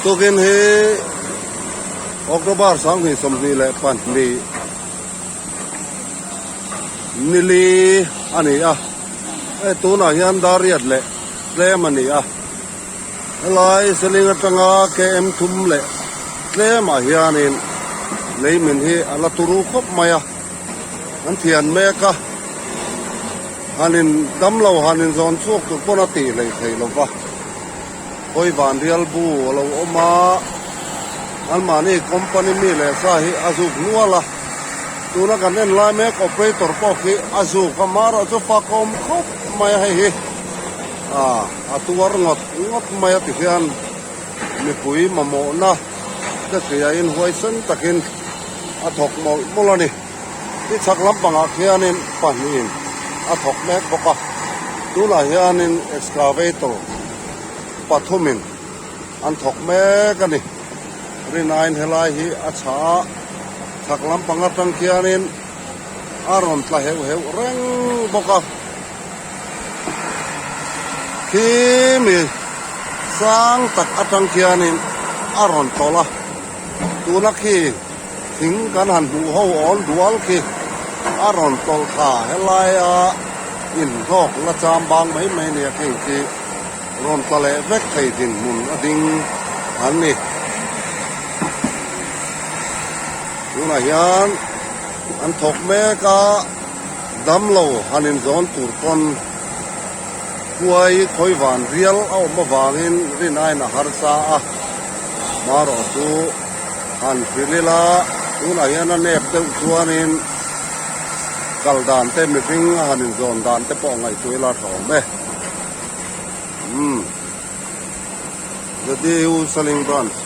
Tukin hi October 2022 nili a ni a, hei tunah hian dar riat leh tlem a ni a, helai seling atanga km thum leh tlemah hianin leimin hi a la turu khawp mai a, an thian mek a, han in damlo han in zawn chhuak tur pawn a tih hlei thei lo va. Hawi van rial bu a lo awm a, anmahni company mi leh sa hi a zuk nual a, tuna kan en lai mek operator pawh khi a zuk a, marawh chu fak a awm khawp mai a hei hi ah a tuar ngawt ngawt mai a ti hian mipui mamawhna te hriain huaisen takin a thawk mawlh mawlh a ni. Ti chhak lampangah khianin pahnihin a thawk mek bawk a, tunah hianin excavator pathumin an thawk mek a ni. Rinaiin helai hi a chha a, chhak lampang atang khianin a rawn tla heuh heuh reng bawk a. Khi mi sang tak atang khianin a rawn tawlh a, tuna khi. Thing kan han hmuh ho awl dual khi a rawn tawlh thla helaia inhlawk la cham bang mai mai nia kheng khi rawn tla leh vek thei dinhmun a ding an ni. Tunah hian an thawk mek a, damlo han inzawn tur pawn khuai khawi van rial a awm avangin rin aiin a harsa a, marawh chu. Han hrilh ila, tunah hian a nep deuh chuanin kal dan te mihring a han inzawn dan te pawh ngaihtuah ila tha awm e. Umm. The DU Saling Branch.